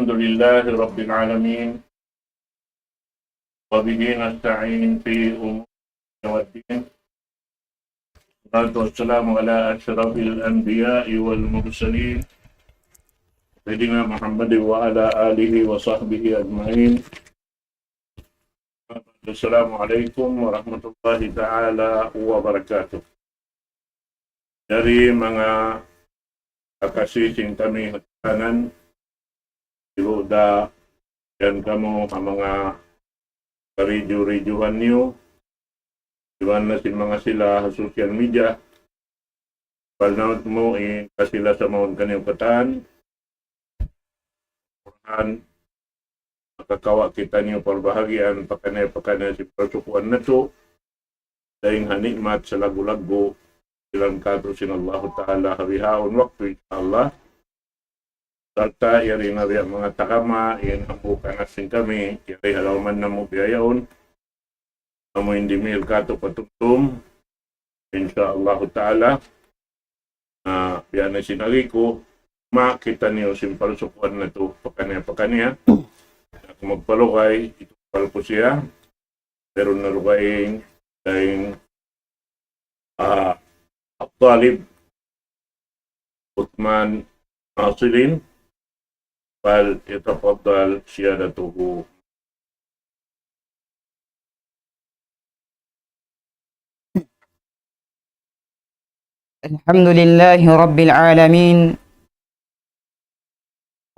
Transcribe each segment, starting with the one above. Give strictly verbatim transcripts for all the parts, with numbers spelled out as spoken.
الحمد لله رب العالمين، وبه نستعين في أمور الدنيا والدين. والصلاة والسلام على أشرف الأنبياء والمرسلين، سيدنا محمد وعلى آله وصحبه أجمعين. السلام عليكم ورحمة الله تعالى وبركاته. Jari manga kakasi sin kami ha tanan, sibu' da yan kamu ha manga karidju-ridjuhan niyu, iban na sin manga sila ha social media, palnaut mu in kasila sa mawn kaniyu katan, Quran, makakawa' kitaniyu parbahagian pakaniya-pakaniya sin parsukuan natu', dayn ha ni'mat salaggu'-laggu' dihilan katu' sin Allahu Ta'ala ha bihaun waktu, insya Allah. Sarta' yari na biya' manga tagama, in hambuuk anak sin kami, yari ha lawm namu' biya' yaun, amu in dimihil katu' patumtum, insya Allahu Ta'ala. Na, biya' na sin agi ku, ma kitaniyu sin parsukuan natu' pakaniya-pakaniya. Aku magpalugay, itu palku siya, pero nalugayin, dayn, ah, Talib Uthman Nasilin, فليتفضل سيادته. الحمد لله رب العالمين،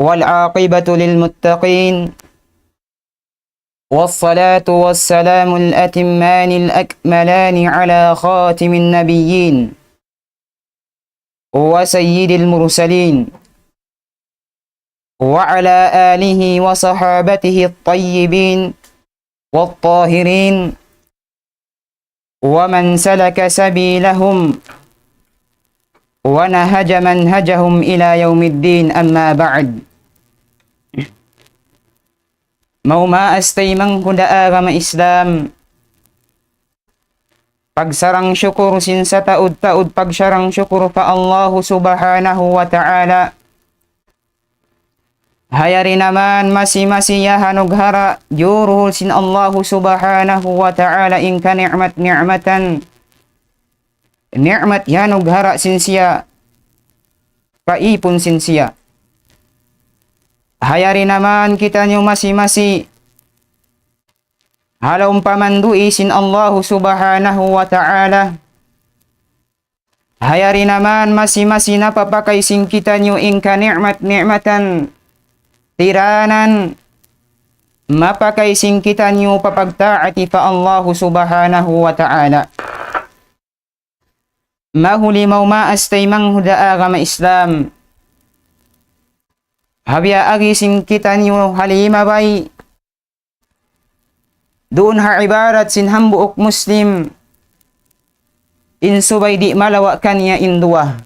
والعاقبة للمتقين، والصلاة والسلام الأتمان الأكملان على خاتم النبيين وسيد المرسلين، وعلى آله وصحابته الطيبين والطاهرين، ومن سلك سبيلهم ونهج منهجهم إلى يوم الدين، أما بعد. Maumaas taymanghud ha agama Islam, pagsarang-sukul sin sataud-taud pagsarang-sukul pa Allahu Subhanahu wa Ta'ala. Ha yari na man masi-masi hiyanughara' duhul sin Allahu Subhanahu wa Ta'ala in kani'mat-ni'matan, ni'mat hiyanughara' sin siya, pa īpun sin siya. Ha yari na man kitaniyu masi-masi ha lawm pamandu' sin Allahu Subhanahu wa Ta'ala. Ha yari na man masi-masi napapakay sin kitaniyu in kani'mat-ni'matan, tiranan mapakay sin kitaniyu pa pagtaati pa Allahu Subhanahu wa Ta'ala. Mahuli maumaas taymanghud ha agama Islam, ha biya' agi sin kitaniyu ha limabay, duun ha ibadat sin hambuuk Muslim, in subay di' malawa' kaniya in duwa.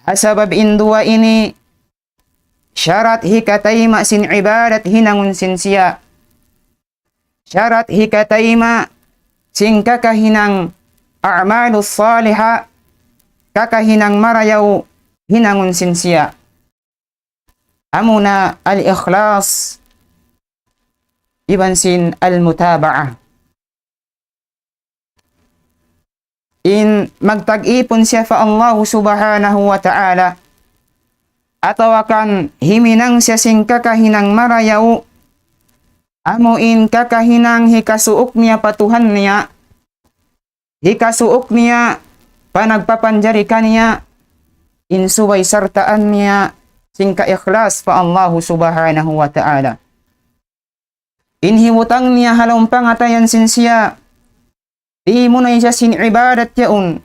Ha sabab in duwa ini, sharat hikatayma' sin ibadat hinangun sin siya. Sharat hikatayma' sin kakahinang a'malus saliha, kakahinang marayaw hinangun sin siya. Amuna al-ikhlas iban sin al-mutaba'ah. In magtag-ipun siya pa Allahu Subhanahu wa Ta'ala, atawa kan himinang siya sin kakahinang marayaw, amu in kakahinang hikasuuk niya pa Tuhan niya, hikasuuk niya pa nagpapanjari kaniya, in subay sartaan niya sin kaikhlas pa Allahu Subhanahu wa Ta'ala. In hibutang niya ha lawm pangatayan sin siya, timunay siya sin ibadat yaun,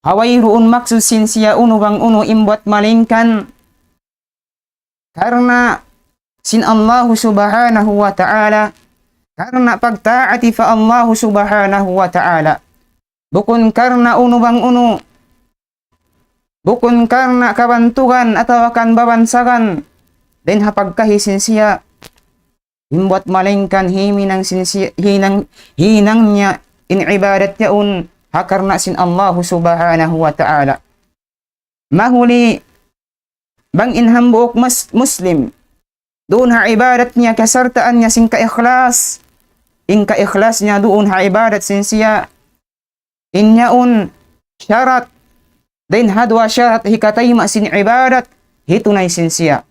ha wayruun maksud sin siya unu bang unu in buwat malaingkan karna' sin Allahu Subhanahu wa Ta'ala, karna' pagtaati pa Allahu Subhanahu wa Ta'ala. Bukun karna' unu bang unu, bukun karna' kabantugan atawa kan babansagan dayn ha pagkahi sin siya, in buwat malaingkan himinang sin siya, hinang, hinang niya in ibadat yaun ha karna' sin Allahu Subhanahu wa Ta'ala. Mahuli bang in hambuuk mus-, Muslim, duun ha ibadat niya kasartaan niya sin kaikhlas, in kaikhlas niya duun ha ibadat sin siya, in yaun sharat, dayn ha duwa sharat hikatayma' sin ibadat, hitunay sin siya.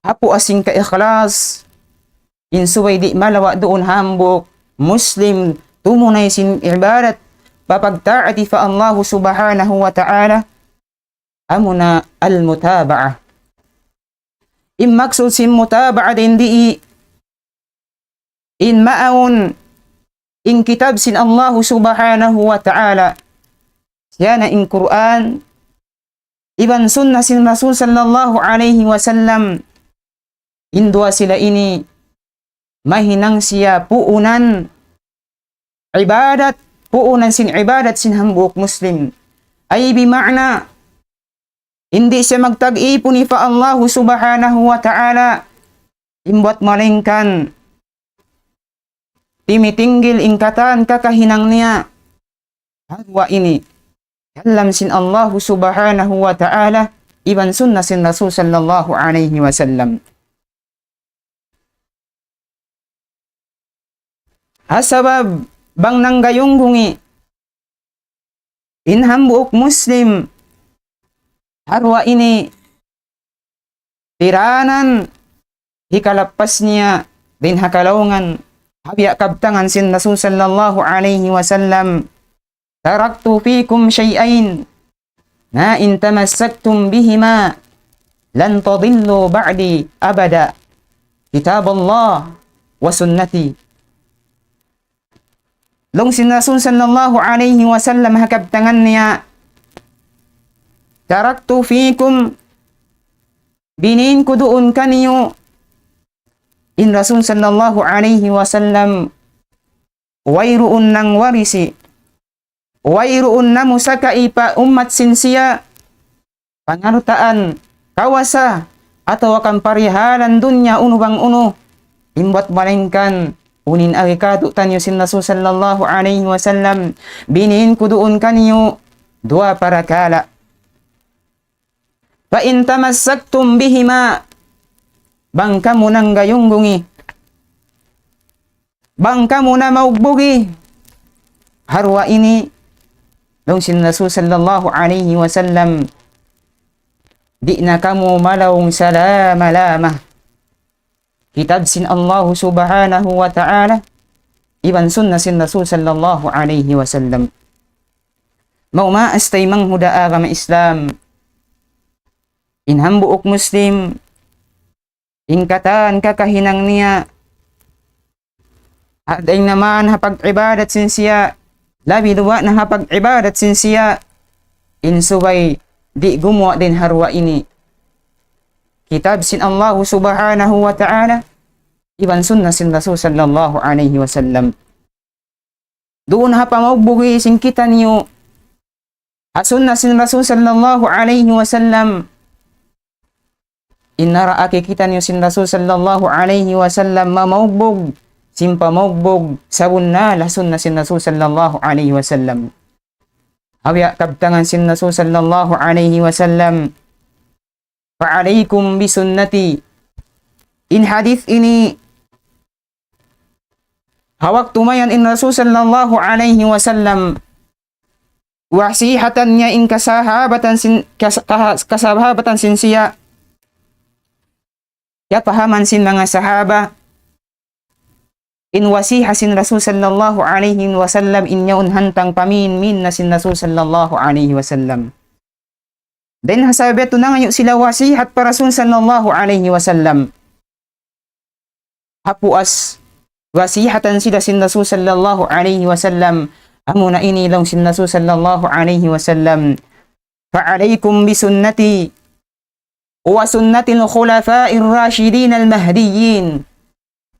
Ha puas sin kaikhlas, in subay di' malawa' duun hambuuk Muslim, tumunay sin ibadat, papagtaati pa Allahu Subhanahu wa Ta'ala, amuna al-mutaba'ah. In maksud sin mutaba'ah dayn di, in maawn in kitab sin Allahu Subhanahu wa Ta'ala, siya na in Qur'an, iban sunnah sin Rasul sallallahu alayhi wasallam, in duwa sila ini mahinang siya puunan ibadat, puunan sin ibadat sin hambuuk Muslim. Ay bima'na, di' siya magtag-ipun pa Allahu Subhanahu wa Ta'ala, in buwat malaingkan timitinggil in katan kakahinang niya. Ha duwa ini, kalam sin Allahu Subhanahu wa Ta'ala, iban sunnah sin Rasul sallallahu alayhi wasallam. Ha sabab bang nanggayunggungi in hambuuk Muslim ha duwa ini, tiranan hikalappas niya dayn ha kalaungan, ha biya' kabtangan sin Rasul sallallahu alayhi wasallam, تركت فيكم شيئين ما إن تمسكتم بهما لن تضلوا بعدي أبدا، كتاب الله وسنتي. Laung sin Rasul sallallahu alayhi wasallam ha kabtangan niya, تركت فيكم, binin ku duun kaniyu, in Rasul sallallahu alayhi wasallam, wayruun nangwarisi, wayruun namusakai pa ummat sin siya, pangaltaan, kawasa, atawa kan parihalan dunya unu bang unu, in buwat malaingkan unu in agi kātu'niyu sin Rasul sallallahu alayhi wasallam, binin ku duun kaniyu duwa parakala'. فإن تمسكتم بهما, bang kamu nanggayunggungi, bang kamu namaugbugi ha duwa ini, laung sin Rasul sallallahu alayhi wasallam, di' na kamu malaung salama-lama. Kitab sin Allahu Subhanahu wa Ta'ala, iban sunnah sin Rasul sallallahu alayhi wasallam. Maumaas taymanghud ha agama Islam, in hambuuk Muslim, in katan kakahinang niya, ha dayn naman ha pag-ibadat sin siya, labi duwa na ha pag-ibadat sin siya, in subay di' gumuwa' dayn ha duwa ini, kitab sin Allahu Subhanahu wa Ta'ala, iban sunnah sin Rasul sallallahu alayhi wasallam. Duun ha pamaugbugi sin kitaniyu ha sunnah sin Rasul sallallahu alayhi wasallam. In naraak kitaniyu sin Rasul sallallahu alayhi wasallam mamaugbug sin pamaugbug sabunnal ha sunnah sin Rasul sallallahu alayhi wasallam. Ha biya' kabtangan sin Rasul sallallahu alayhi wasallam, فعليكم بسنتي. In hadith ini, ha waktu mayan in Rasul sallallahu alayhi wasallam, wasihatan niya in kasahabatan sin, kas-, kaha-, kasahabatan sin siya, kiyapahaman sin manga sahaba, in wasiha sin Rasul sallallahu alayhi wasallam, in yaun hantang pamin-min na sin Rasul sallallahu alayhi wasallam. Dayn ha sabab yadtu nangayu' sila wasihat pa Rasul sallallahu alayhi wasallam. Ha puas wasihatan sila sin Rasul sallallahu alayhi wasallam, amuna ini laung sin Rasul sallallahu alayhi wasallam, فعليكم بسنتي وسنة الخلفاء الراشدين المهديين،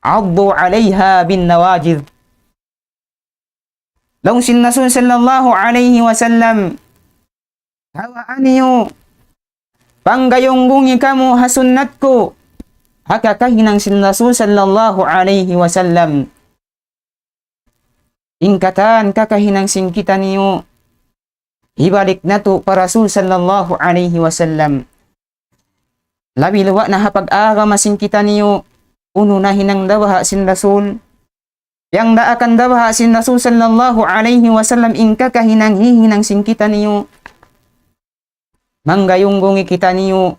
عضوا عليها بالنواجذ. Laung sin Rasul sallallahu alayhi wasallam, hawaa niyu, panggayunggungi kamu ha sunnat ku, ha kakahinang sin Rasul sallallahu alayhi wasallam. In katan kakahinang sin kitaniyu, hibalik natu' pa Rasul sallallahu alayhi wasallam. Labi luwa' na ha pag-agama sin kitaniyu, unu na hinang da baha' sin Rasul. Piyangdaakan da baha' sin Rasul sallallahu alayhi wasallam in kakahinang hihinang sin kitaniyu. Manggayunggungi kitaniyu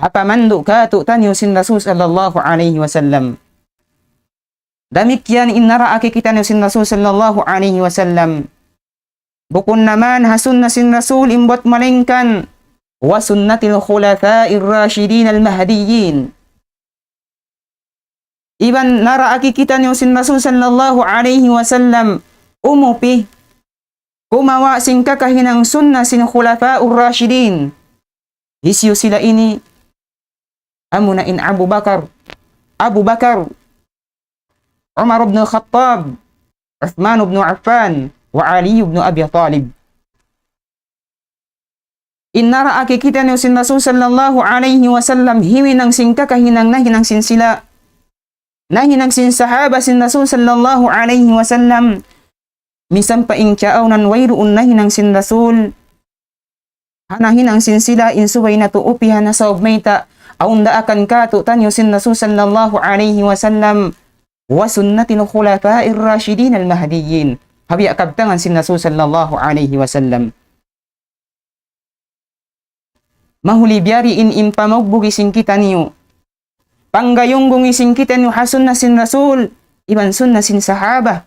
ha pamandu' kātu'niyu sin Rasul sallallahu alayhi wasallam. Damikkiyan in naraak kitaniyu sin Rasul sallallahu alayhi wasallam. Bukun na man ha sunna sin Rasul in buwat malaingkan, وسنة الخلفاء الراشدين المهديين. Iban naraak kitaniyu sin Rasul sallallahu alayhi wasallam umupi kumawa' sin kakahinang sunna sin Khulafaur Rashidin. Hisiyu sila ini? Amuna in Abu Bakar, Abu Bakar, Umar ibn Khattab, Uthman ibn Affan, wa Ali ibn Abi Talib. In naraak kitaniyu sin Rasul sallallahu alayhi wasallam, himinang sin kakahinang nahinang sin sila, nahinang sin sahaba sin Rasul sallallahu alayhi wasallam. Misan pa in kiyaunan wayruun nahinang sin Rasul, ha nahinang sin sila in subay natu' upihan, sabab mayta', awn daakan kātu'niyu sin Rasul sallallahu alayhi wasallam, وسنة الخلفاء الراشدين المهديين. Ha biya' kabtangan sin Rasul sallallahu alayhi wasallam. Mahuli biya' diin in pamugbugi sin kitaniyu, panggayunggungi sin kitaniyu ha sunna sin Rasul, iban sunna sin sahaba.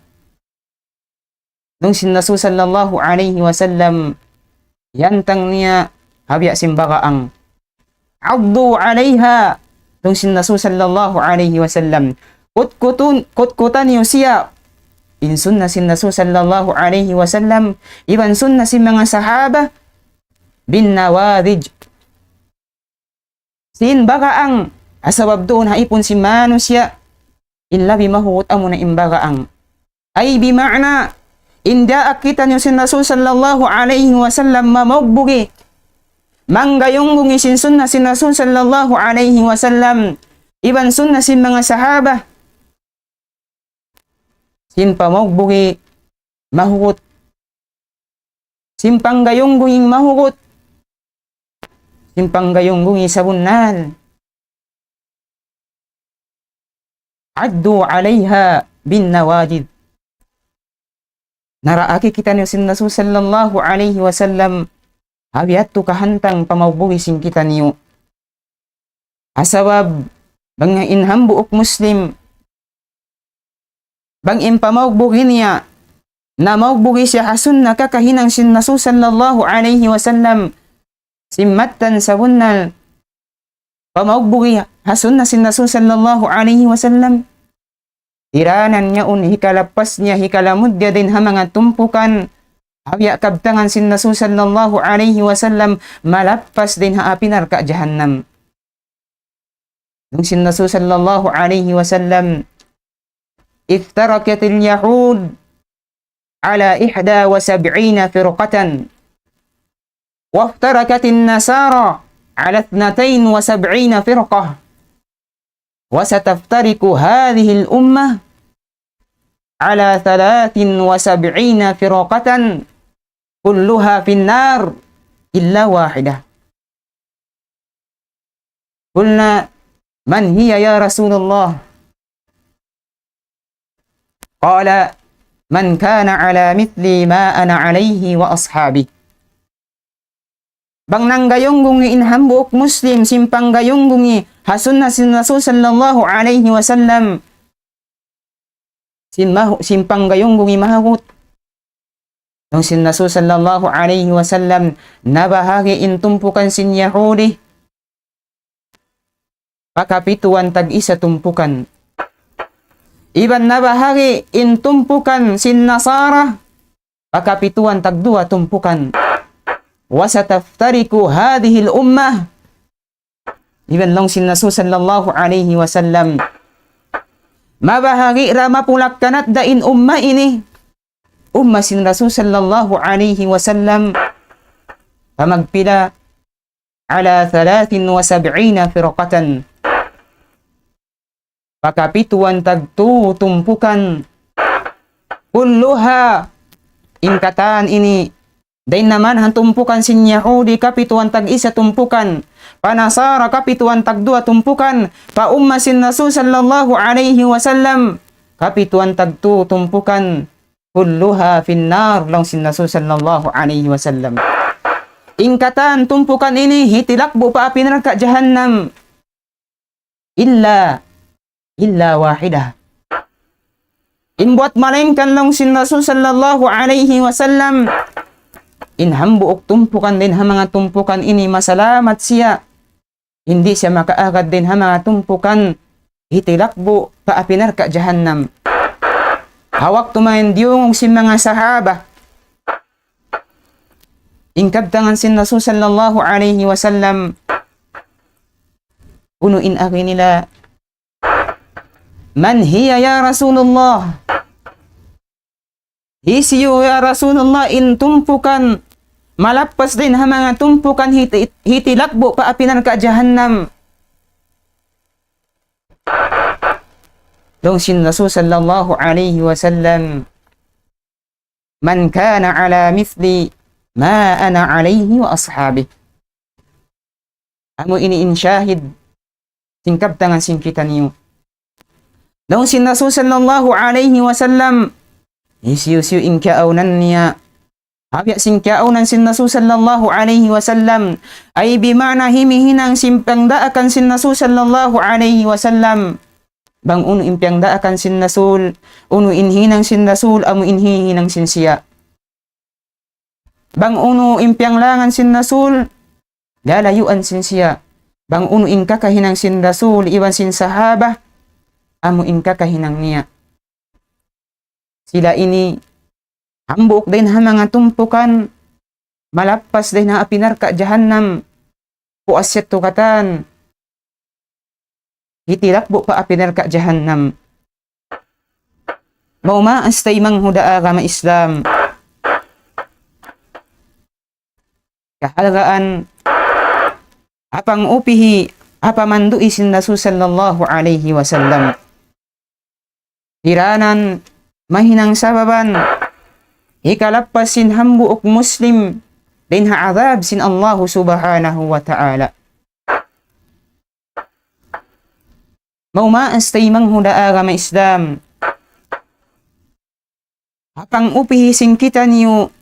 Laung sin Rasul sallallahu alayhi wasallam, hiyantang niya ha biya' sin bagaang. عضوا عليها. Laung sin Rasul sallallahu alayhi wasallam, kutkutun, kutkutaniyu siya. In sunna sin Rasul sallallahu alayhi wasallam, iban sunna sin manga sahaba, بالنواجذ. Sin bagaang, ha sabab duun ha ipun sin manusiya', in labi mahugut amuna in bagaang. Ay bima'na, in daak kitaniyu sin Rasul sallallahu alayhi wasallam mamugbugi, manggayunggungi sin sunna sin Rasul sallallahu alayhi wasallam, iban sunna sin manga sahaba. Sin pamugbugi mahugut. Sin panggayunggungi mahugut. Sin panggayunggungi sabunnal. عضوا عليها بالنواجذ. Naraak kitaniyu sin Rasul sallallahu alayhi wasallam, ha biya' tu kahantang pamugbugi sin kitaniyu. Ha sabab, bang in hambuuk Muslim, bang in pamugbugi niya, namugbugi siya ha sunna kakahinang sin Rasul sallallahu alayhi wasallam, sin mattan sabunnal pamugbugi ha sunna sin Rasul sallallahu alayhi wasallam. Tiranan niya un hikalappas niya, hikalamud niya dayn ha manga tumpukan, ha biya' kabtangan sin Rasul sallallahu alayhi wasallam, malappas dayn ha api narka' jahannam. Laung sin Rasul sallallahu alayhi wasallam, افترقت اليهود على إحدى وسبعين فرقة، وافترقت النصارى على اثنتين وسبعين فرقة، وستفترق هذه الأمة على ثلاث وسبعين فرقة، كلها في النار إلا واحدة. قلنا: من هي يا رسول الله؟ قال: من كان على مثل ما أنا عليه وأصحابي. Bang nanggayunggungi in hambuuk Muslim sin panggayunggungi ha sunna sin Rasul sallallahu alayhi wasallam, sin mahu-, sin panggayunggungi mahugut. Laung sin Rasul sallallahu alayhi wasallam, nabahagi' in tumpukan sin Yahudi pa kapituan tag-isa tumpukan. Iban nabahagi' in tumpukan sin Nasara pa kapituan tagduwa tumpukan. وستفترق هذه الأمة. Iban laung sin Rasul sallallahu alayhi wasallam, mabahagi' da, mapulak-kanat da in umma ini, umma sin Rasul sallallahu alayhi wasallam, pa magpila, على ثلاث وسبعين فرقة. Pa kapituan tagtū tumpukan. كلها, in katan ini, dayn naman ha tumpukan sin Yahudi, kapituan tag-isa tumpukan. pa Nasara kapituan tagduwa tumpukan, pa ummat sin Rasul sallallahu alayhi wasallam kapituan tagtu tumpukan, كلها في النار, laung sin Rasul sallallahu alayhi wasallam. In katan tumpukan ini hitilakbu' pa api narka' jahannam. إلا، إلا واحدة. In buwat malaingkan laung sin Rasul sallallahu alayhi wasallam, in hambuuk tumpukan dayn ha manga tumpukan ini masalamat siya. Di' siya makaagad dayn ha manga tumpukan hitilakbu' pa api narka' jahannam. Ha waktu mayan diyungug sin manga sahaba in kabtangan sin Rasul sallallahu alayhi wasallam, unu in agi nila, من هي يا رسول الله؟ Hisiyu ya Rasulullah in tumpukan malappas dayn ha manga tumpukan hiti-, hitilakbu' pa api narka' jahannam? Laung sin Rasul sallallahu alayhi wasallam, من كان على مثل ما أنا عليه وأصحابي. Amu ini in shahid sin kabtangan sin kitaniyu. Laung sin Rasul sallallahu alayhi wasallam, hisiyu-siyu in kiyaawnan niya ha biya' sin kiyaawnan sin Rasul sallallahu alayhi wasallam, ay bima'na himihinang sin piyangdaakan sin Rasul sallallahu alayhi wasallam. Bang unu in piyangdaakan sin Rasul, unu in hinang sin Rasul, amu in hihinang sin siya. Bang unu in piyanglangan sin Rasul, lalayuan sin siya. Bang unu in kakahinang sin Rasul iban sin sahaba, amu in kakahinang niya. Sila ini hambuuk dayn ha manga tumpukan malappas dayn ha api narka' jahannam. Puas yadtu katan hitilakbu' pa api narka' jahannam. Maumaas taymanghud ha agama Islam. Kahalgaan ha pangupigi, ha pamandu'i sin Rasul sallallahu alayhi wasallam. Hiranan mahinang sababan hikalappas sin hambuuk Muslim dayn ha adhab sin Allahu subhanahu wa ta'ala. Maumaas taymanghud ha agama Islam. Ha pangupigi sin kitaniyu,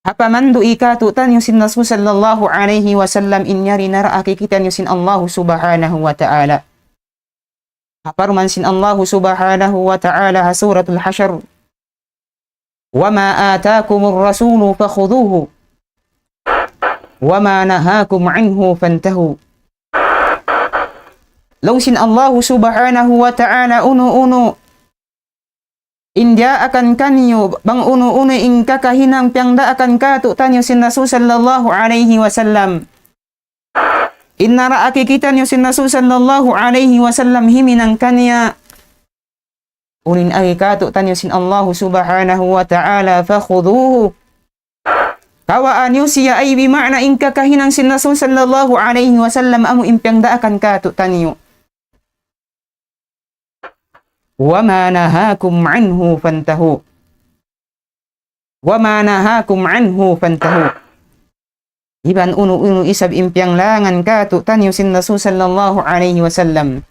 ha pamandu'i kātu'niyu sin Rasul sallallahu alayhi wasallam, in yari naraak kitaniyu sin Allahu subhanahu wa ta'ala. Ha parman sin Allahu subhanahu wa ta'ala ha Suratul Hashr, وما آتاكم الرسول فخذوه وما نهاكم عنه فانتهوا. Laung sin Allahu subhanahu wa ta'ala, unu-unu in diyaakan kaniyu, bang unu-unu in kakahinang piyangdaakan kātu'niyu sin Rasul sallallahu alayhi wasallam. In naraak kitaniyu sin Rasul sallallahu alayhi wasallam himinang kaniya, unu in agi kātu'niyu sin Allahu subhanahu wa ta'ala, فخذوه. Kawaa niyu siya, ay bima'na in kakahinang sin Rasul sallallahu alayhi wasallam amu in piyangdaakan kātu'niyu. وما نهاكم عنه فانتهوا. وما نهاكم عنه فانتهوا. Iban unu-unu isab in piyanglangan kātu'niyu sin Rasul sallallahu alayhi wasallam.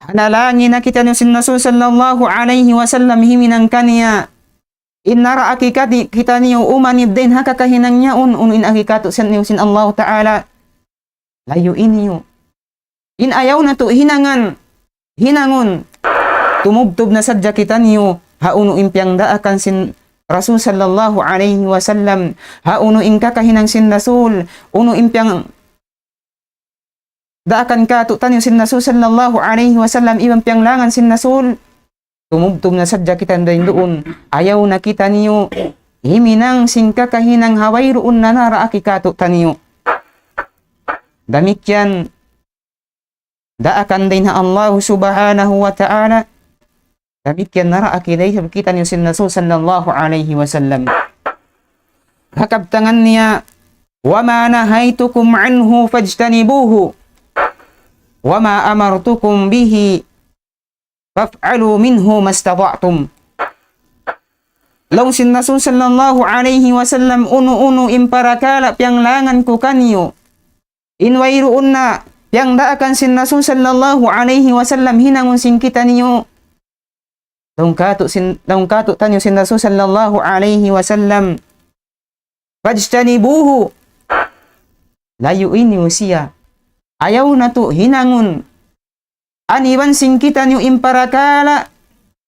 Hanalangi na kitaniyu sin Rasul sallallahu alayhi wasallam himinang kaniya. In naraak kati-, kitaniyu umanib dayn ha kakahinang niya yaun, unu in agi kātu'niyu sin Allahu ta'ala. Layui niyu. In ayaw natu' hinangan, hinangun. Tumubtub na sadja kitaniyu ha unu in piyangdaakan sin Rasul sallallahu alayhi wasallam, ha unu in kakahinang sin Rasul, unu in piyangdaakan kātu'niyu sin Rasul sallallahu alayhi wasallam, iban piyanglangan sin Rasul. Tumubtub na sadja kita dayn duun. Ayaw na kitaniyu himinang sin kakahinang ha wayruun na naraak kātu'niyu. Damikkiyan daakan dayn ha Allahu subhanahu wa ta'ala. Damikkiyan naraak dayn ha kitaniyu sin Rasul sallallahu alayhi wasallam. Ha kabtangan niya, وما نهيتكم عنه فاجتنبوه وما أمرتكم به فافعلوا منه ما استطعتم. Laung sin Rasul sallallahu alayhi wasallam, unu-unu in parakala' piyanglangan ku kaniyu, In wayruun na piyangdaakan sin Rasul sallallahu alayhi wasallam hinangun sin kitaniyu. Laung katu' sin, laung katu' taniyu sin Rasul sallallahu alayhi wasallam. فاجتنبوه. Layui niyu siya. Ayaw natu' hinangun. Aniban sin kitaniyu in parakala'.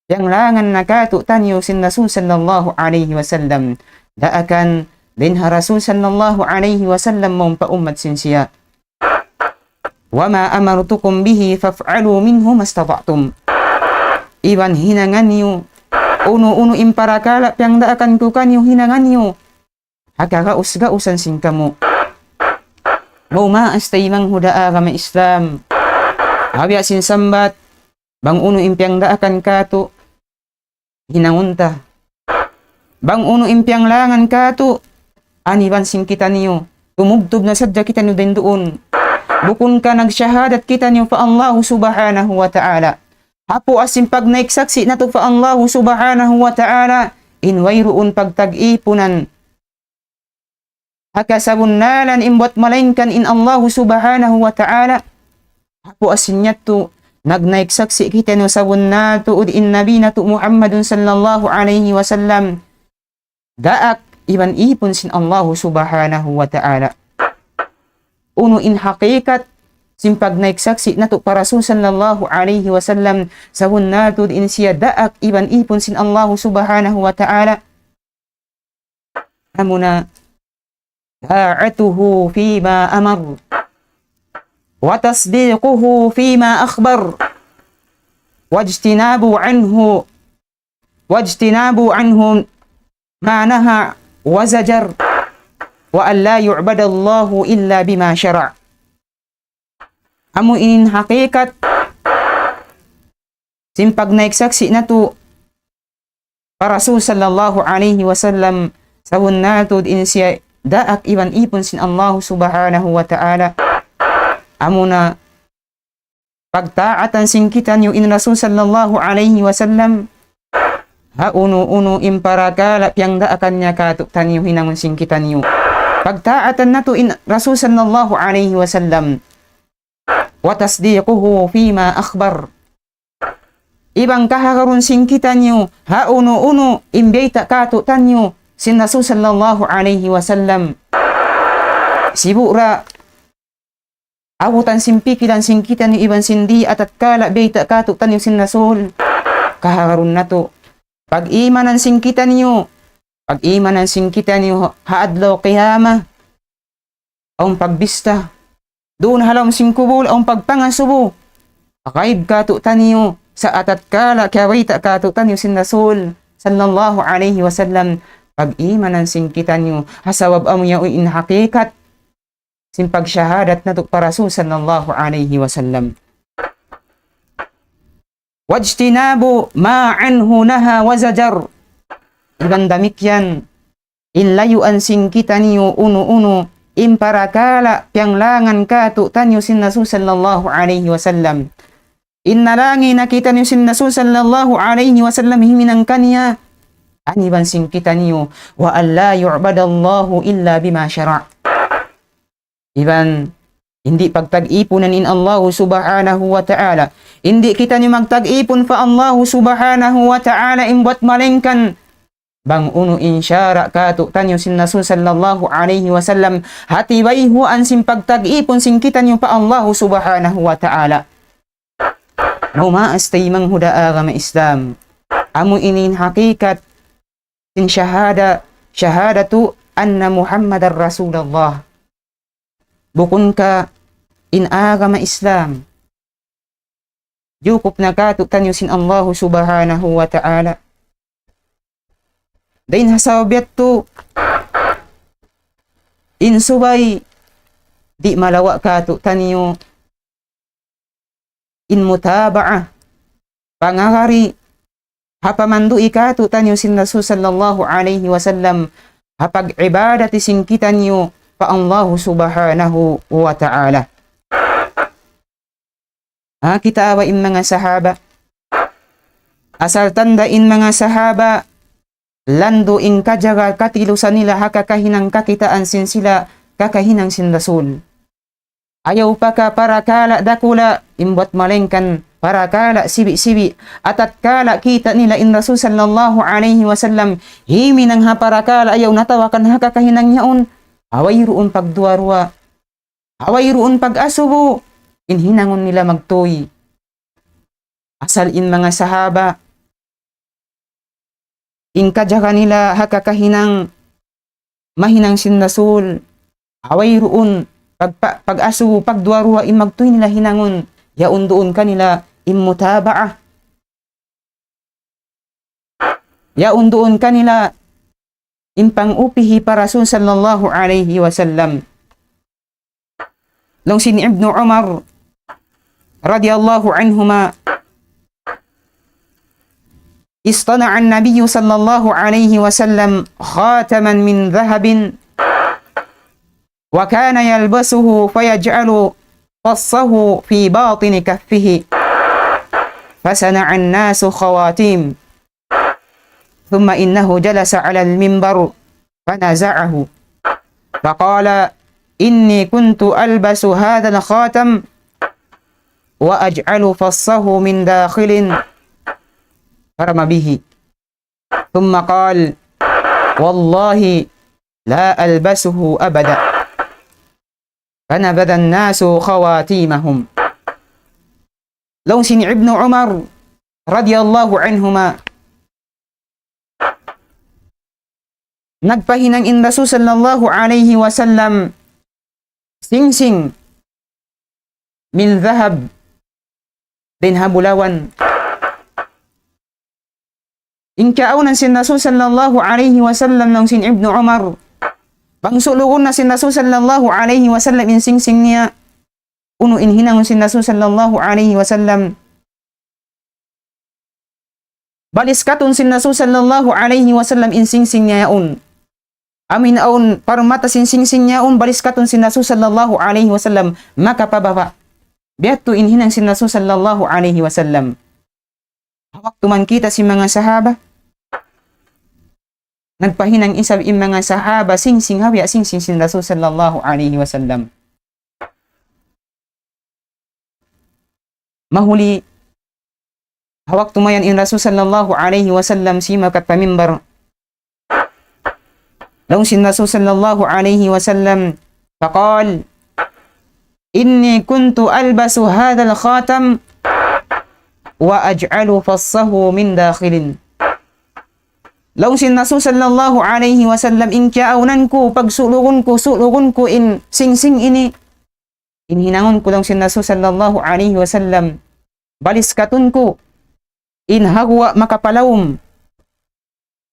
Piyanglangan na katu' taniyu sin Rasul sallallahu alayhi wasallam. Daakan dayn ha Rasul sallallahu alayhi wasallam mawn pa ummat sin siya. وما أمرتكم به فافعلوا منه ما استطعتم. Iban hinangan niyu, unu-unu in parakala' piyangdaakan ku kaniyu hinangan niyu. Ha kagaus-gausan sin kamu. Maas taymanghud ha agama Islam. Awn biya' sin sambat, bang unu in piyangdaakan katu', hinangun ta. Bang unu in piyanglangan katu', aniban sin kitaniyu. Tumubtub na sadja kitaniyu dayn duun. Bukun ka nagsahadat kitaniyu pa Allahu subhanahu wa ta'ala. Hapuas sin pagnaik saksi' natu' pa Allahu subhanahu wa ta'ala, in wayruun pagtag-ipunan ha kasabunnalan in buwat malaingkan in Allahu subhanahu wa ta'ala. Hapuas sin yadtu, nagnaik saksi' kitaniyu sabunnal tuud in Nabi natu' Muhammadun sallallahu alayhi wasallam. Daak iban ipun sin Allahu subhanahu wa ta'ala. Unu in hakikat sin pagnaik saksi' natu' pa Rasul sallallahu alayhi wasallam, sabunnal tuud in siya daak iban ipun sin Allahu subhanahu wa ta'ala. Amuna طاعته فيما أمر وتصديقه فيما أخبر واجتناب عنه واجتناب عنه ما نهى وزجر وأن لا يعبد الله إلا بما شرع. Amu in hakikat sin pagnaik saksi' natu' pa Rasul sallallahu alayhi wasallam, sabunnal tuud in siya daak iban ipun sin Allahu subhanahu wa ta'ala. Amuna pagtaatan sin kitaniyu in Rasul sallallahu alayhi wasallam. Ha unu-unu in parakala' piyangdaakan niya katu' taniyu hinangun sin kitaniyu. Pagtaatan natu' in Rasul sallallahu alayhi wasallam. وتصديقه فيما أخبر. Iban kahagarun sin kitaniyu, ha unu-unu in biyayta' katu' taniyu sin Rasul sallallahu alayhi wasallam. Sibu' ra abutan sin pikilan sin kitaniyu iban sin di' atatkala biyayta' katu' taniyu sin Rasul. Kahagarun natu'. Pag-imanan sin kitaniyu. Pag-imanan sin kitaniyu ha adlaw qiyamah. Awn pagbista. Duun ha lawm sin kubul, awn pagpangasubu. Gaib katu' taniyu, sa' atatkala kiyabayta' katu' taniyu sin Rasul sallallahu alayhi wasallam, pag-imanan sin kitaniyu, ha sabab amu yaun in hakikat sin pagsahadat natu' pa Rasul sallallahu alayhi wasallam. واجتناب ما عنه نهى وزجر. Iban damikkiyan, in layuan sin kitaniyu unu-unu in parakala' piyanglangan katu' taniyu sin Rasul sallallahu alayhi wasallam. In nalangi na kitaniyu sin Rasul sallallahu alayhi wasallam himinang kaniya, aniban sin kitaniyu, وأن لا يعبد الله إلا بما شرع. Iban, di' pagtag-ipunan in Allahu subhanahu wa ta'ala. Di' kitaniyu magtag-ipun pa Allahu subhanahu wa ta'ala in buwat malaingkan bang unu in sara' katu' taniyu sin Rasul sallallahu alayhi wasallam, hati bayhuan sin pagtag-ipun sin kitaniyu pa Allahu subhanahu wa ta'ala. Maas taymanghud ha agama Islam. Amu ini in hakikat sin shahada, shahadatu anna Muhammadar Rasulullah. Bukun ka in agama Islam, jukup na katu' taniyu sin Allahu subhanahu wa ta'ala. Dayn ha sabab yadtu, in subay di' malawa' katu' taniyu in mutaba'a, pangagari, ha pamandu' katu' taniyu sin Rasul sallallahu alayhi wasallam, ha pag-ibadat sin kitaniyu pa Allahu subhanahu wa ta'ala. Ha, kita' ba in manga sahaba. Asal tanda' in manga sahaba, landu' in kajaga katilusan nila ha kakahinang kakitaan sin sila, kakahinang sin Rasul. Ayaw pa ka parakala' dakula', in buwat malaingkan parakala' sibi'-sibi'. Atatkala kita' nila in Rasul sallallahu alayhi wasallam, himinang ha parakala' ayaw natawakan ha kakahinang yaun. Ha wayruun pagduwa-ruwa. Ha wayruun pag-asubu, in hinangun nila magtuy. Asal in manga sahaba, in kajaga nila ha kakahinang mahinang sin Rasul, ha wayruun pag-, pag-asubu, pagduwa-ruwa in magtuy nila hinangun, yaun duun kanila in mutaba'ah. Yaun duun kanila in pang-upihi pa Rasul sallallahu alayhi wasallam. Laung sin Ibnu Umar radiyallahu anhuma, اصطنع النبي صلى الله عليه وسلم خاتما من ذهب وكان يلبسه فيجعل فصه في باطن كفه فصنع الناس خواتيم ثم إنه جلس على المنبر فنزعه فقال إني كنت ألبس هذا الخاتم وأجعل فصه من داخل فرمى به ثم قال والله لا ألبسه أبدا فنبذ الناس خواتيمهم. Laung sin Ibnu Umar radiyallahu anhuma, nagpahinang in Rasul sallallahu alayhi wasallam singsing min dhahab, dayn ha bulawan. In kiyaawnan sin Rasul sallallahu alayhi wasallam laung sin Ibnu Umar, bang sulugun na sin Rasul sallallahu alayhi wasallam in singsing niya, unu in hinangun sin Rasul sallallahu alayhi wasallam? Baliskatun sin Rasul sallallahu alayhi wasallam in singsing niya yaun. Amu in awn parmata sin singsing niya yaun, baliskatun sin Rasul sallallahu alayhi wasallam, makapababa'. Biya' hādtu in hinang sin Rasul sallallahu alayhi wasallam. Ha waktu man kita' sin manga sahaba, nagpahinang isab in manga sahaba singsing ha biya' singsing sin Rasul sallallahu alayhi wasallam. Mahuli, ha waktu mayan in Rasul sallallahu alayhi wasallam simakat pa mimbar. Laung sin Rasul sallallahu alayhi wasallam, فقال إني كنت ألبس هذا الخاتم وأجعل فصه من داخل. Laung sin Rasul sallallahu alayhi wasallam, in kiyaawnan ku, pagsulugun ku, sulugun ku in singsing ini. In hinangun ku laung sin Rasul sallallahu alayhi wasallam, baliskatun ku in ha guwa' makapalaum.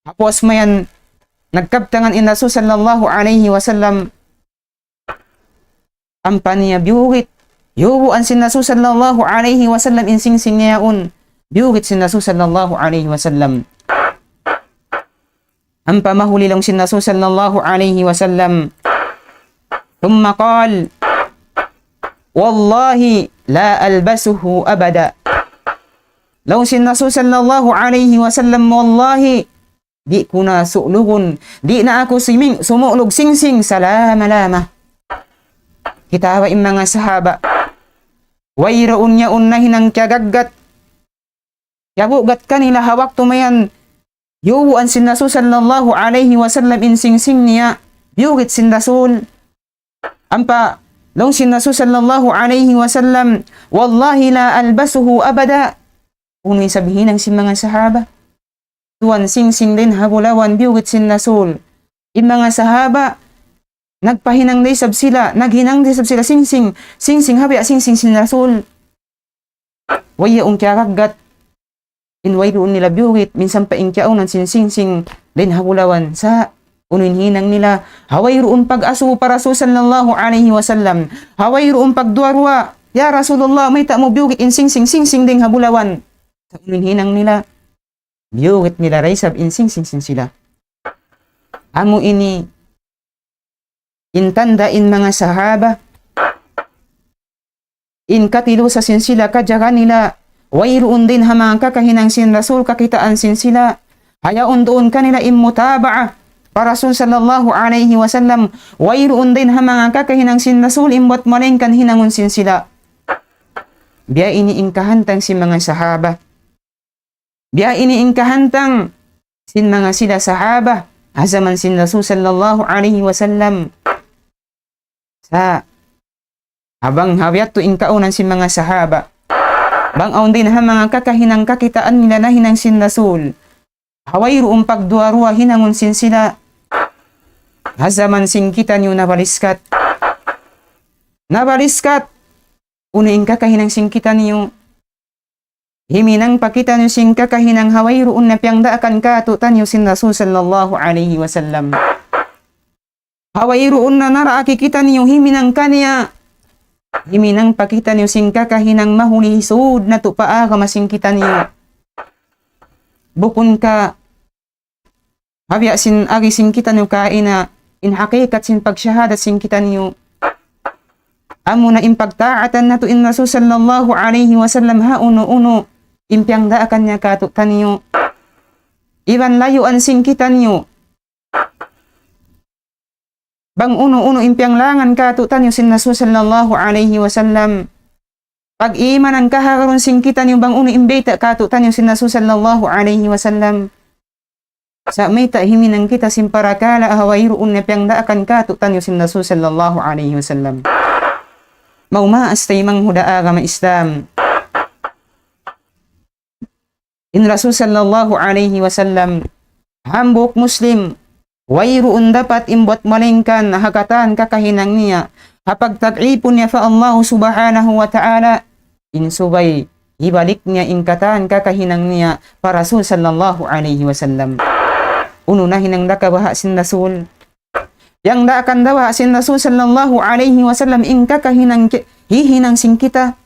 Hapus mayan nagkabtangan in Rasul sallallahu alayhi wasallam, ampa niya biyugit. Yubuan sin Rasul sallallahu alayhi wasallam in singsing niya yaun. Biyugit sin Rasul sallallahu alayhi wasallam. Ampa mahuli laung sin Rasul sallallahu alayhi wasallam. ثم قال والله لا ألبسه أبدا. Laung sin Rasul sallallahu alayhi wasallam, wallahi, di' ku na sulugun, di' na aku siming-, sumulug singsing salama-lama. Kita' ba in manga sahaba? Wayruun niya yaun nahinang kiyagaggat. Kiyabugat kanila ha waktu mayan, yubuan sin Rasul sallallahu alayhi wasallam in singsing niya, biyugit sin Rasul. Ampa, laung sin Rasul sallallahu alayhi wasallam, والله لا ألبسه أبدا. Unu in sab hinang sin manga sahaba? Tuwan singsing dayn ha bulawan biyugit sin Rasul. In manga sahaba, nagpahinang da isab sila, naghinang da isab sila singsing, singsing ha biya' singsing sin Rasul. Way yaun kiyagaggat. In wayruun nila biyugit, minsan pa in kiyaawnan sin singsing dayn ha bulawan. Sa' unu in hinang nila? Ha wayruun pag-asubu pa Rasul sallallahu alayhi wasallam. Ha wayruun pagduwa-ruwa. Ya Rasulullah, mayta' mu biyugit in singsing, singsing dayn ha bulawan? Sa' unu in hinang nila? Biyugit nila da isab in singsing sin sila. Amu ini in tanda' in manga sahaba, in katilusa sin sila kajaga nila, wayruun dayn ha manga kakahinang sin Rasul kakitaan sin sila, ha yaun duun kanila in mutaba'ah, pa Rasul sallallahu alayhi wasallam, wayruun dayn ha manga kakahinang sin Rasul in buwat malaingkan hinangun sin sila. Biya' ini in kahantang sin manga sahaba. Biya' ini in kahantang sin manga sila sahaba ha jaman sin Rasul sallallahu alayhi wasallam. Sa' ha bang ha biya' tu in kaunan sin manga sahaba, bang awn dayn ha manga kakahinang kakitaan nila nahinang sin Rasul, ha wayruun pagduwa-ruwa hinangun sin sila. Ha jaman sin kitaniyu nabaliskat. Nabaliskat. Unu in kakahinang sin kitaniyu. Himinang pa kitaniyu sin kakahinang ha wayruun na piyangdaakan kātu'niyu sin Rasul sallallahu alayhi wasallam. Ha wayruun na naraak kitaniyu himinang kaniya. Himinang pa kitaniyu sin kakahinang mahuli sud natu' pa agama sin kitaniyu. Bukun ka ha biya' sin agi sin kitaniyu kaina, in hakikat sin pagsahadat sin kitaniyu. Amuna in pagtaatan natu' in Rasul sallallahu alayhi wasallam ha unu-unu in piyangdaakan niya kātu'niyu. Iban layuan sin kitaniyu bang unu-unu in piyanglangan kātu'niyu sin Rasul sallallahu alayhi wasallam. Pag-imanan kahagarun sin kitaniyu bang unu in bayta' kātu'niyu sin Rasul sallallahu alayhi wasallam. Sa' mayta' himinang kita sin parakala' ha wayruun na piyangdaakan kātu'niyu sin Rasul sallallahu alayhi wasallam. Maumaas taymanghud ha agama Islam. In Rasul sallallahu alayhi wasallam, hambuuk Muslim, wayruun dapat in buwat malaingkan ha katan kakahinang niya, ha pagtagipun niya pa Allah subhanahu wa ta'ala, in subay hibalik niya in katan kakahinang niya pa Rasul sallallahu alayhi wasallam. Unu nahinang da ka baha' sin Rasul? Piyangdaakan da baha' sin Rasul sallallahu alayhi wasallam in kakahinang ki-, hihinang sin kita.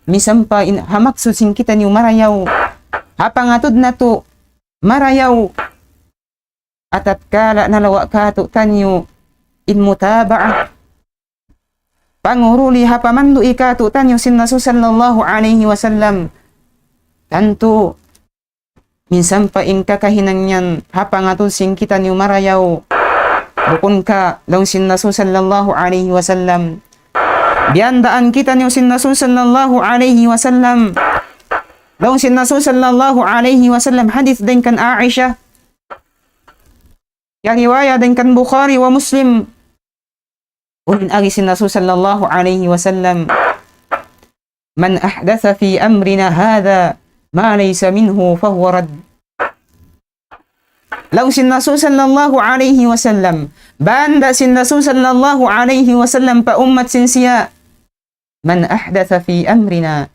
Misan pa in ha maksud sin kitaniyu marayaw. Ha pangatud natu' marayaw. Atatkala nalawa' kātu'niyu in mutaba'ah. Panguruli ha pamandu'i kātu'niyu sin Rasul sallallahu alayhi wasallam. Tantu, minsan pa in kakahinang yan ha pangatud sin kitaniyu marayaw. Bukun ka laung sin Rasul sallallahu alayhi wasallam. Biyandaan kitaniyu sin Rasul sallallahu alayhi wasallam. Laung sin Rasul sallallahu alayhi wasallam hadith dayn kan Aisha. Kiyariwayat dayn kan Bukhari wa Muslim. Unu in agi sin Rasul sallallahu alayhi wasallam, من أحدث في أمرنا هذا ما ليس منه فهو رد. Laung sin Rasul sallallahu alayhi wasallam, banda sin Rasul sallallahu alayhi wasallam pa ummat sin siya, من أحدث في أمرنا.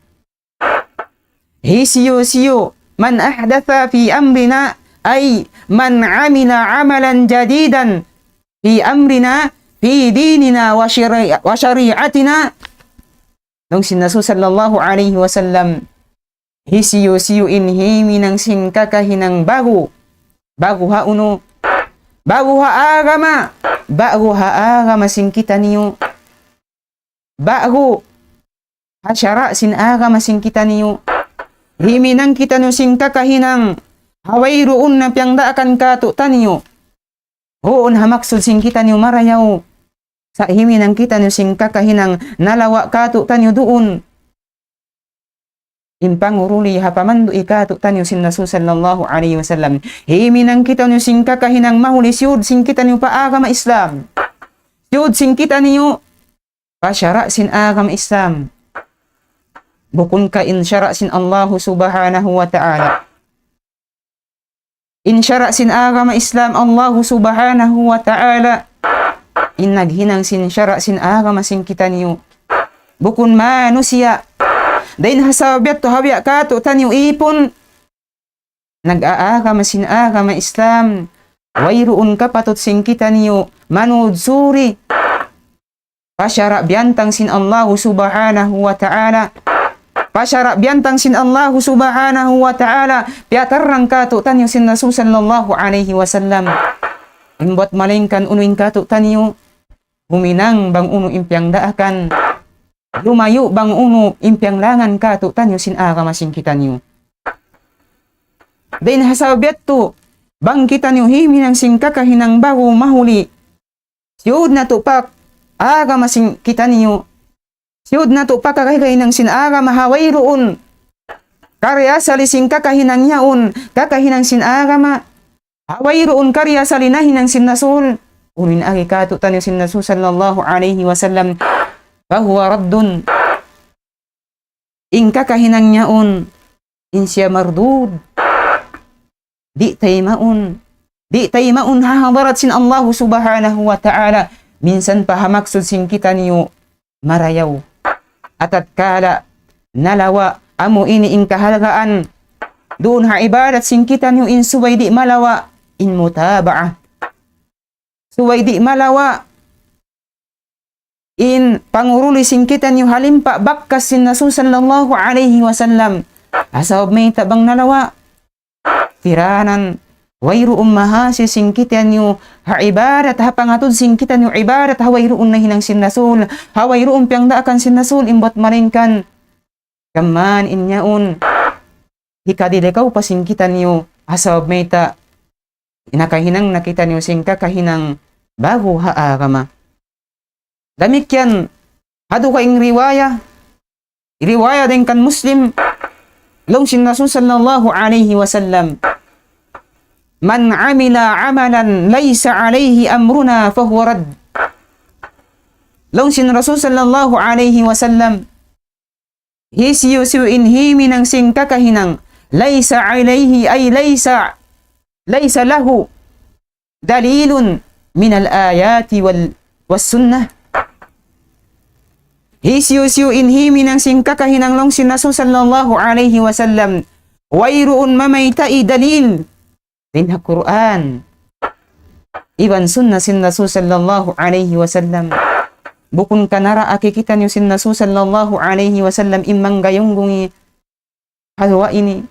Hisiyu-siyu, من أحدث في أمرنا, أي من عمل عملا جديدا في أمرنا، في ديننا وشري-، وشريعتنا. Laung sin Rasul sallallahu alayhi wasallam, hisiyu-siyu in himinang sin kakahinang ba'gu. Ba'gu ha unu? Ba'gu ha agama. Ba'gu ha agama sin kitaniyu. Ba'gu ha sara' sin agama sin kitaniyu. Himinang kitaniyu sin kakahinang ha wayruun na piyangdaakan kātu'niyu. Huun ha maksud sin kitaniyu marayaw. Sa' himinang kitaniyu sin kakahinang nalawa' kātu'niyu duun. In panguruli ha pamandu'i kātu'niyu sin Rasul sallallahu alayhi wasallam. Himinang kitaniyu sin kakahinang mahuli siyud sin kitaniyu pa agama Islam. Siyud sin kitaniyu pa sara' sin agama Islam. Bukun ka in sara' sin Allahu subhanahu wa ta'ala. In sara' sin agama Islam, Allahu subhanahu wa ta'ala in naghinang sin sara' sin agama sin kitaniyu. Bukun manusiya'. Dayn ha sabab yadtu ha biya' kātu'niyu ipun nag-aagama sin agama Islam. Wayruun kapatut sin kitaniyu manudsuri pa sara' biyantang sin Allahu subhanahu wa ta'ala. Pa sara' biyantang sin Allahu subhanahu wa ta'ala. Piyatarrang kātu'niyu sin Rasul sallallahu alayhi wasallam. In buwat malaingkan unu in kātu'niyu. Huminang bang unu in piyangdaakan. Lumayu' bang unu in piyanglangan kātu'niyu sin agama sin kitaniyu. Dayn ha sabab yadtu, bang kitaniyu himinang sin kakahinang ba'gu mahuli, siyud natu' pa agama sin kitaniyu, siyud natu' pa kakahinang sin agama ha wayruun kari asali sin kakahinang yaun, kakahinang sin agama, ha wayruun kari asali nahinang sin Rasul, unu in agi kātu'niyu sin Rasul sallallahu alayhi wasallam, فهو رد. In kakahinang yaun, in siya mardud. Di' taymaun. Di' taymaun ha hadarat sin Allahu Subhanahu wa Ta'ala. Minsan pa ha maksud sin kitaniyu marayaw. Atatkala nalawa' amu ini in kahalgaan. Duun ha ibadat sin kitaniyu in subay di' malawa' in mutaba'ah. Subay di' malawa' in panguruli sin kitaniyu ha limpa' bakas sin Rasul sallallahu alayhi wasallam. Sabab mayta' bang nalawa', tiranan, wayruun mahasil sin kitaniyu ha ibadat, ha pangatud sin kitaniyu ibadat, ha wayruun nahinang sin Rasul, ha wayruun piyangdaakan sin Rasul, in bat malaingkan kaman in yaun hikadilikaw pa sin kitaniyu, sabab mayta' nakahinang na kitaniyu sin kakahinang ba'gu ha agama. Damikkiyan, ha dugaing riwaya, riwaya dayn kan Muslim, laung sin Rasul sallallahu alayhi wasallam, من عمل عملا ليس عليه أمرنا فهو رد. Laung sin Rasul sallallahu alayhi wasallam, hisiyu-siyu in himinang sin kakahinang, ليس عليه أي ليس، ليس له دليل من الآيات وال، والسنة. Hisiyu-siyu in himinang sin kakahinang laung sin Rasul sallallahu alayhi wasallam, wayruun mamayta' dalil dayn ha Qur'an iban sunna sin Rasul sallallahu alayhi wasallam. Bukun ka nara' kikitaniyu sin Rasul sallallahu alayhi wasallam in manggayunggungi ha duwa ini.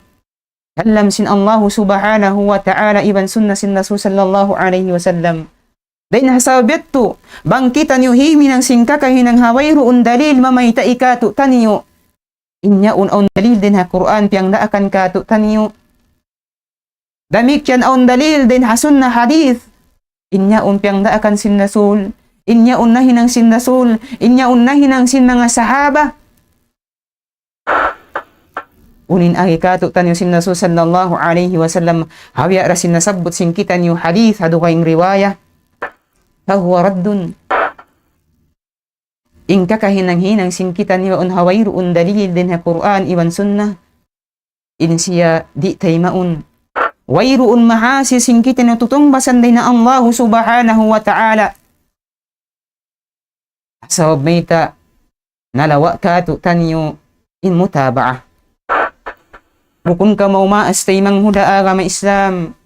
Kalam sin Allahu Subhanahu wa Ta'ala iban sunna sin Rasul sallallahu alayhi wasallam. Dayn ha sabab yadtu, bang kitaniyu himinang sin kakahinang ha wayruun dalil mamayta' kātu'niyu, in yaun awn dalil dayn ha Qur'an piyangdaakan kātu'niyu. Damikkiyan awn dalil dayn ha sunnah hadith. In yaun piyangdaakan sin Rasul, in yaun nahinang sin Rasul, in yaun nahinang sin manga sahaba. Unu in agi kātu'niyu sin Rasul sallallahu alayhi wasallam, ha biya' da sin nasabbut sin kitaniyu hadith ha dugaing riwaya, فهو رد. In kakahinang-hinang sin kitaniyu awn ha wayruun dalil dayn ha Qur'an iban sunnah, in siya di' taymaun. Wayruun mahasil sin kitaniyu tutungbasan dayn ha Allahu Subhanahu wa Ta'ala. Sabab mayta', nalawa' kātu'niyu in mutaba'ah. Bukun ka maumaas taymanghud ha agama Islam.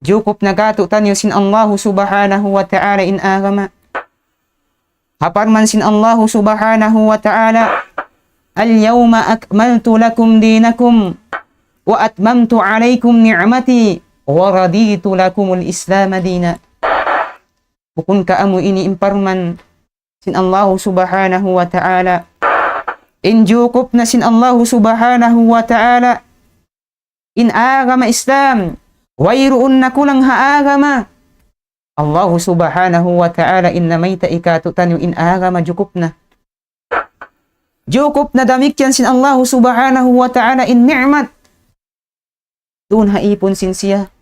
Jukup na kātu'niyu sin Allahu Subhanahu wa Ta'ala in agama. Ha parman sin Allahu Subhanahu wa Ta'ala, اليوم أكملت لكم دينكم وأتممت عليكم نعمتي ورضيت لكم الإسلام دينا. Bukun ka amu ini in parman sin Allahu Subhanahu wa Ta'ala. In jukup na sin Allahu Subhanahu wa Ta'ala in agama Islam. Wayruun na kulang ha agama. Allahu Subhanahu wa Ta'ala in namayta' kātu'niyu in agama jukup na. Jukup na damikkiyan sin Allahu Subhanahu wa Ta'ala in ni'mat. Duun ha ipun sin siya.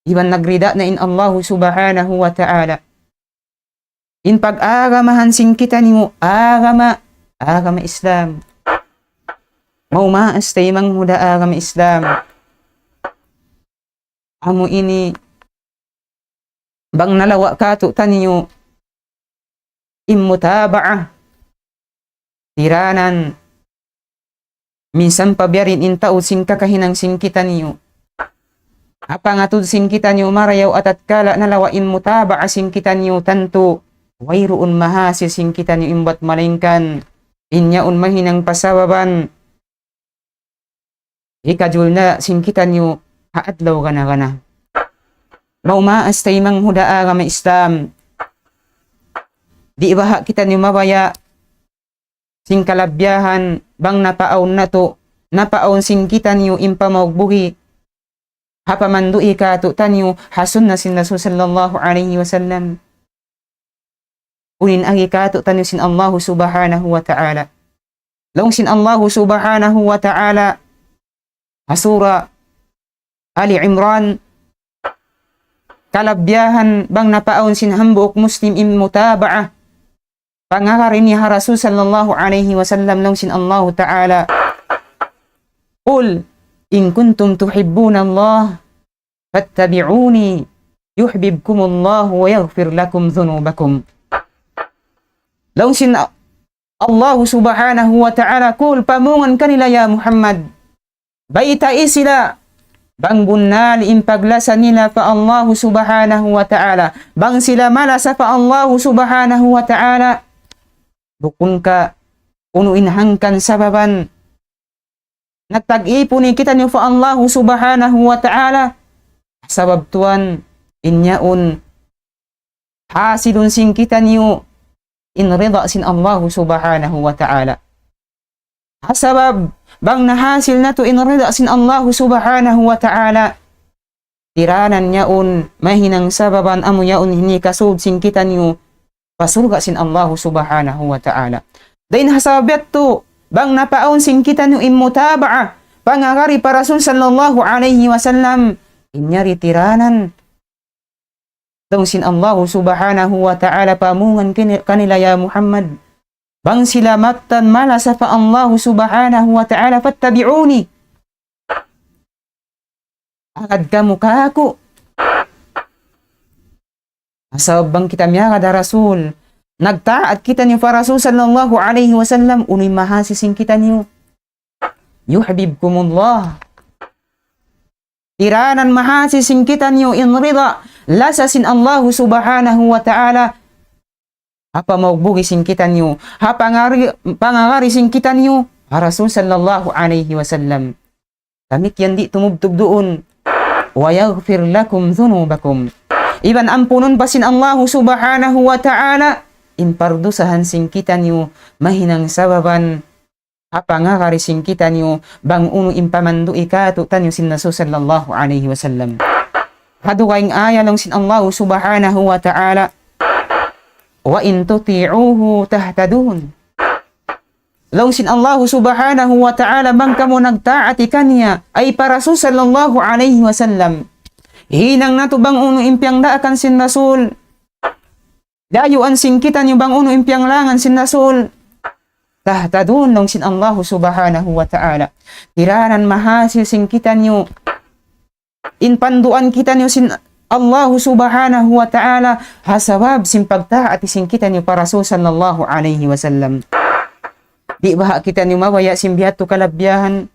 Iban nagrida na in Allahu Subhanahu wa Ta'ala. In pag-agamahan sin kitaniyu agama, agama Islam. Maumaas taymanghud ha agama Islam. Amu ini bang nalawa' kātu'niyu in mutaba'ah. Tiranan, minsan pa biya' diin in taud sin kakahinang sin kitaniyu. Ha pangatud sin kitaniyu marayaw atatkala nalawa' in mutaba'ah sin kitaniyu tantu wayruun mahasil sin kitaniyu in bat malaingkan in yaun mahinang pasababan hikajulna sin kitaniyu ha adlaw gana-gana. Maumaas taymanghud ha agama Islam. Di' baha' kitaniyu mabaya' sin kalabbiyahan bang napaawn natu', napaawn sin kitaniyu in pamaugbuhi. ha pamandu'i kātu'niyu ha sunna sin Rasul sallallahu alayhi wasallam. Unu in agi kātu'niyu sin Allahu subhanahu wa ta'ala. Laung sin Allahu subhanahu wa ta'ala ha Surah Ali Imran, kalabihan bang napaawn sin hambuuk Muslim in mutaba'ah, pangagad niya ha Rasul sallallahu alayhi wasallam, laung sin Allahu ta'ala, قل إن كنتم تحبون الله فاتبعوني يحببكم الله ويغفر لكم ذنوبكم. Laung sin Allahu subhanahu wa ta'ala, قل, pamungan kanila ya Muhammad, baytai sila, bang bunnal in paglasa nila pa Allahu subhanahu wa ta'ala, bang sila malasa pa Allahu subhanahu wa ta'ala, bukun ka unu in hangkan sababan nagtag-ipun kitaniyu pa Allahu subhanahu wa ta'ala, sabab tuwan in yaun hasilun sin kitaniyu in rida sin Allahu subhanahu wa ta'ala. Ha sabab bang nahasil natu' in rida sin Allahu subhanahu wa ta'ala, tiranan yaun mahinang sababan amu yaun hinikasud sin kitaniyu pa surga' sin Allahu subhanahu wa ta'ala. Dayn ha sabab yadtu, bang napaawn sin kitaniyu in mutaba'ah, pangagad pa Rasul sallallahu alayhi wasallam, in yari tiranan. Laung sin Allahu subhanahu wa ta'ala, pamungan kini-, kanila ya Muhammad, bang sila mattan malasa pa Allahu subhanahu wa ta'ala, فاتبعوني. Agad kamu kāku'. Sabab bang kita miyagad ha Rasul, nagtaat kitaniyu pa Rasul sallallahu alayhi wasallam, unu in mahasil sin kitaniyu? يحببكم الله. Tiranan mahasil sin kitaniyu in rida, lasa sin Allahu subhanahu wa ta'ala. Ha pamagbugi sin kitaniyu, ha pangari-, pangagad sin kitaniyu ha Rasul sallallahu alayhi wasallam. Damikkiyan di' tumubtub duun, ويغفر لكم ذنوبكم. Iban ampunun pa sin Allahu subhanahu wa ta'ala in pardusahan sin kitaniyu, mahinang sababan ha pangagad sin kitaniyu bang unu in pamandu'i kātu'niyu sin Rasul sallallahu alayhi wasallam. Ha dugaing ayat laung sin Allahu subhanahu wa ta'ala, وإن تطيعوه تهتدوا. Laung sin Allahu subhanahu wa ta'ala, bang kamu nagtaat kaniya, ay pa Rasul sallallahu alayhi wasallam. Hinang natu' bang unu in piyagdaakan sin Rasul. Layuan sin kitaniyu bang unu in piyaglangan sin Rasul. تهتدوا, laung sin Allahu subhanahu wa ta'ala. Tiranan mahasil sin kitaniyu in panduan kitaniyu sin Allahu subhanahu wa ta'ala, ha sabab sin pagtaat sin kitaniyu pa Rasul sallallahu alayhi wasallam. Di' baha' kitaniyu mabaya' sin biya' hādtu kalabihan.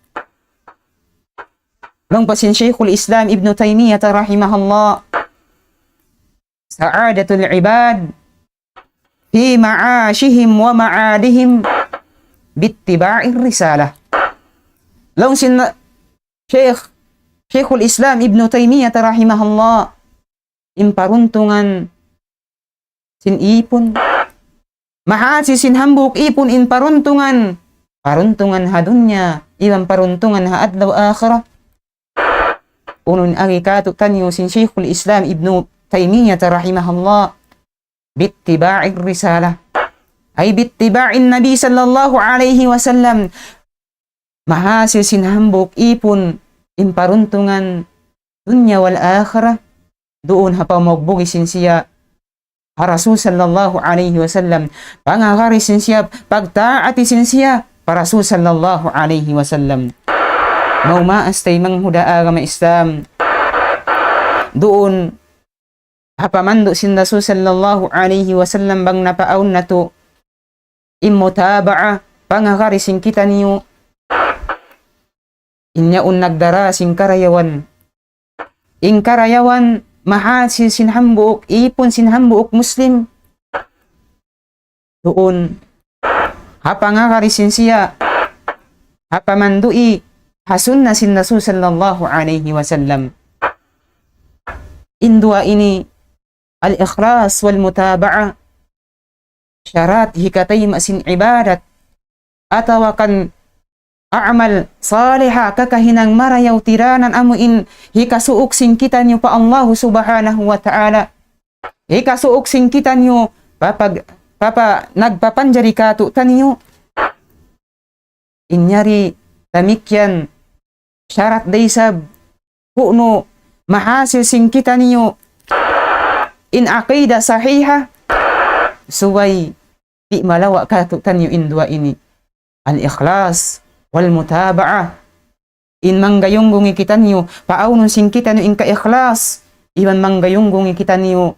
Laung pa sin Shaykhul Islam Ibn Taymiyyah rahimahullah, سعادة العباد في معاشهم ومعادهم باتباع الرسالة. Laung sin Shaykh, Shaykhul Islam Ibn Taymiyyah rahimahullah, in paruntungan sin ipun. Mahasil sin hambuuk ipun in paruntungan. Paruntungan ha dunya, iban paruntungan ha adlaw akhirat. Unu in agi kātu'niyu sin Shaykhul Islam Ibn Taymiyyah rahimahullah, باتباع الرسالة. أي باتباع النبي صلى الله عليه وسلم. Mahasil sin hambuuk ipun in paruntungan dunya wal akhirah, duun ha pamagbugi sin siya ha Rasul sallallahu alayhi wasallam, pangagad sin siya, pagtaat sin siya pa Rasul sallallahu alayhi wasallam. Maumaas taymanghud ha agama Islam. Duun ha pamandu' sin Rasul sallallahu alayhi wasallam bang napaawn natu' in mutaba'ah, pangagad sin kitaniyu, in yaun nagdara sin karayawan. In karayawan mahasil sin hambuuk ipun sin hambuuk Muslim. Duun ha pangagad sin siya, ha pamandu'i ha sunna sin Rasul sallallahu alayhi wasallam. In duwa ini, الإخلاص والمتابعة, sarat hikatayma' sin ibadat, atawa kan a'mal saliha, kakahinang marayaw tiranan amu in hikasuuk sin kitaniyu pa Allahu Subhanahu wa Ta'ala. Hikasuuk sin kitaniyu papag-, papa-, nagpapanjari kātu'niyu. In yari damikkiyan sharat da isab kunu' mahasil sin kitaniyu in aqida sahiha, subay di' malawa' kātu'niyu in duwa ini. Al-ikhlas wal mutaba'ah. In manggayunggungi kitaniyu, paawnun sin kitaniyu in kaikhlas, iban manggayunggungi kitaniyu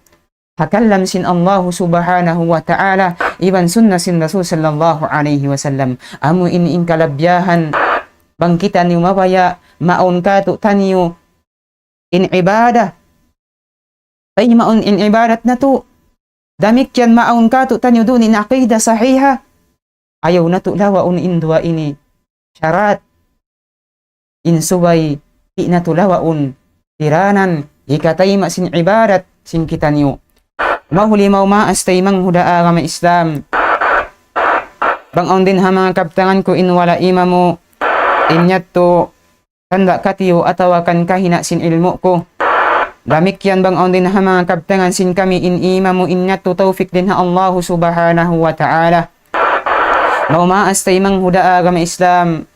ha kalam sin Allahu Subhanahu wa Ta'ala, iban sunna sin Rasul sallallahu alayhi wasallam. Amu in, in kalabiyahan, bang kitaniyu mabaya', maawn kātu'niyu in ibadah. Taymaun in ibadat natu'. Damikkiyan maawn kātu'niyu duun in aqida sahiha. Ayaw natu' lawaun in duwa ini sharat. In subay di' natu' lawaun tiranan hikatayma' sin ibadat sin kitaniyu. Mahuli maas taymanghud ha agama Islam. Bang awn dayn ha manga kabtangan ku in wala' imamu, in yadtu tanda' katiyu' atawa kan kahina' sin ilmu' ku. Damikkiyan bang awn dayn ha manga kabtangan sin kami in imamu, in yadtu tawfik dayn ha Allahu Subhanahu wa Ta'ala. Maas taymanghud ha agama Islam,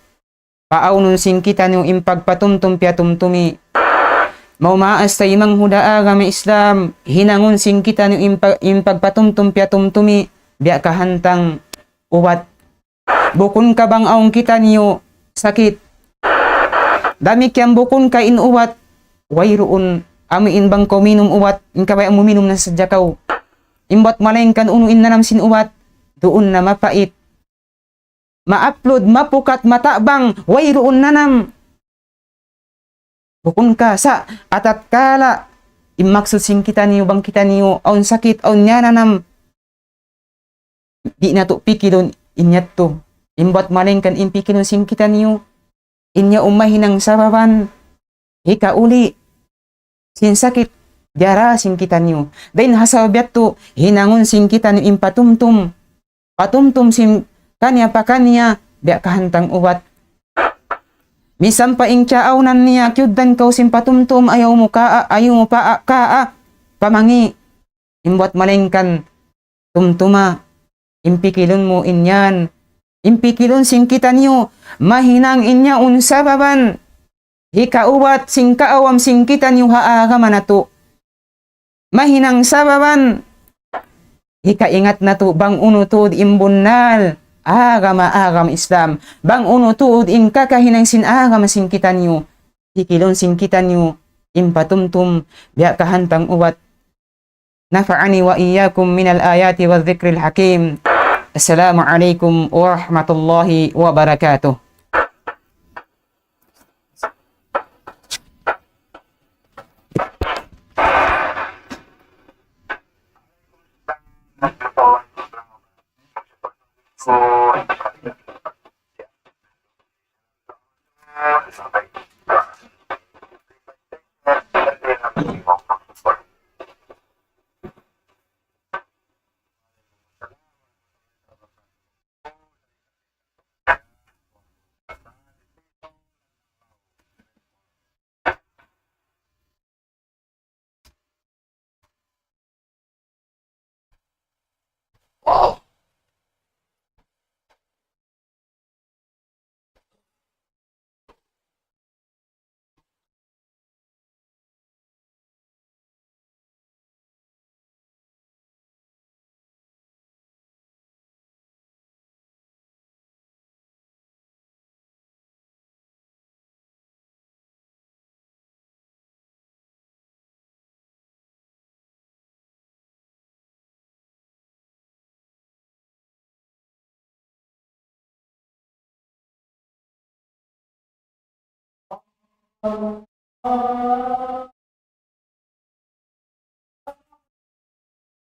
paawnun sin kitaniyu in pagpatumtum piyatumtumi. Maas taymanghud ha agama Islam, hinangun sin kitaniyu in pa-, in pagpatumtum piyatumtumi, biya' kahantang ubat. Bukun ka bang awn kitaniyu sakit. Damikkiyan bukun ka in ubat, wayruun, amu in bang kaw minum ubat, in kabaya' mu minum na sadja kaw. In buwat malaingkan unu in nanam sin ubat, duun na mapait. Maaplud, mapukat, matabang, wayruun nanam. Bukun ka sa' atatkala in maksud sin kitaniyu bang kitaniyu awn sakit, awn niyananam, di' natu' pikilun in yadtu. In buwat malaingkan in pikilun sin kitaniyu, in yaun mahinang sababan hikauli sin sakit diyara sin kitaniyu. Dayn ha sabab yadtu hinangun sin kitaniyu in patumtum. Patumtum sin kaniya pa kaniya, biya' kahantang ubat. Misan pa in kiyaawnan niya, kiyugdan kaw sin patumtum, ayaw mu kaa, ayaw mu paa, kaa, pamangi'. In buwat malaingkan tumtuma, in pikilun mu in yan. In pikilun sin kitaniyu, mahinang in yaun sababan hikaubat sin kaawam sin kitaniyu ha agama natu'. Mahinang sababan hikaingat natu' bang unu tuud in bunnal agama, agama Islam. Bang unu tuud in kakahinang sin agama sin kitaniyu. Pikilun sin kitaniyu in patumtum, biya' kahantang ubat. نفعني وإياكم من الآيات والذكر الحكيم. السلام عليكم ورحمة الله وبركاته.